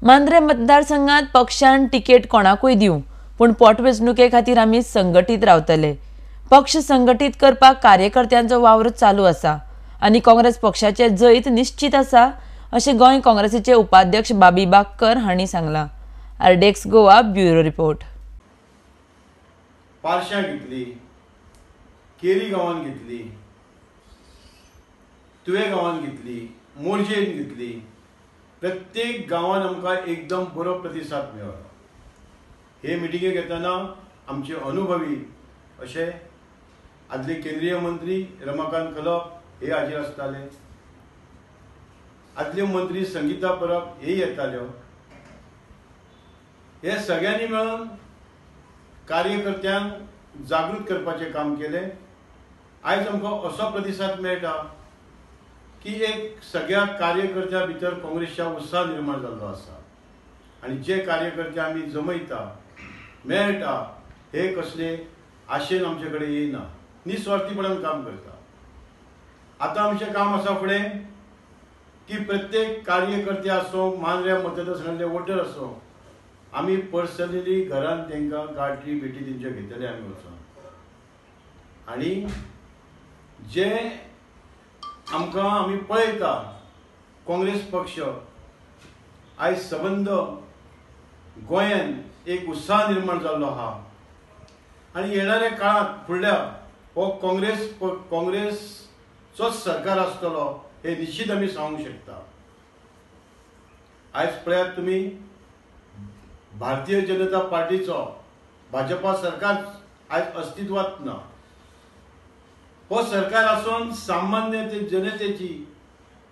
मांद्रें मतदारसंघात पक्षान तिकेट कोणाकूय दिवं, पूण पोटवेंचणुके खातीर आमी संघटीत रावतले. पक्ष संघटीत करपाक कार्यकर्त्यांचो वावर चालू आसा आनी काँग्रेस पक्षाचे जैत निश्चित आसा अशें गोंय काँग्रेसीचे उपाध्यक्ष बाबी बागकर हांणी सांगलां. RDX Goa bureau report. पारशां घेतली, केरी गांवान घेतली, तुवे गांवान घेतली, मोरजेन घेतली. प्रत्येक गांवान आमकां एकदम बरो प्रतिसाद मेळ्ळो. हे मिटिंगेक येतना आमचे अनुभवी अशे आदले केंद्रीय मंत्री रमाकांत खलप हे हाजीर आसताले, आदले मंत्री संगीता परब हे येताल्यो. हे सगळ्यांनी मेळून कार्यकर्त्यांक जागृत करपाचें काम केलें. आयज आमकां असो प्रतिसाद मेळटा की एक सगळ्या कार्यकर्त्यां भितर काँग्रेसच्या उत्साह निर्माण जाल्लो आसा आनी जे कार्यकर्ते आमी जमयता मेळटा हे कसले आशेन आमचे कडेन येयना, निस्वार्थीपणान काम करता. आतां आमचें काम आसा फुडें की प्रत्येक कार्यकर्ते आसूं, मांद्र्या मतदारसंघांतले वोटर आसूं, आमी पर्सनली घरान तांकां गांठी भेटी तेंच्यो घेतले आमी वचून. आनी जे आमकां आमी पळयता काँग्रेस पक्ष आयज सबंद गोंयान एक उत्साह निर्माण जाल्लो आहा आनी येणाऱ्या काळांत फुडल्या हो काँग्रेसचोच सरकार आसतलो हे निश्चित आमी सांगूंक शकता. आयज पळयात तुमी, भारतीय जनता पार्टीचो भाजपा सरकार आयज अस्तित्वांत ना. हो सरकार आसून सामान्य ते जनतेची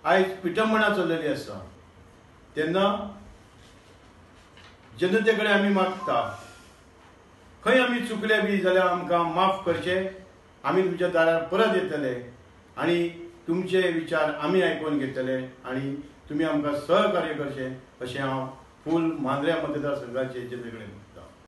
आयज पिटंबणा चल्लेली आसा. तेन्ना जनते कडेन आमी मागता, खंय आमी चुकले बी जाल्यार आमकां माफ करचें, आमी तुमच्या दारार परत येतले आनी तुमचे विचार आमी आयकून घेतले आनी तुमी आमकां सहकार्य करचें अशें हांव फूल मांद्र्या मतदारसंघाचे जनते कडेन.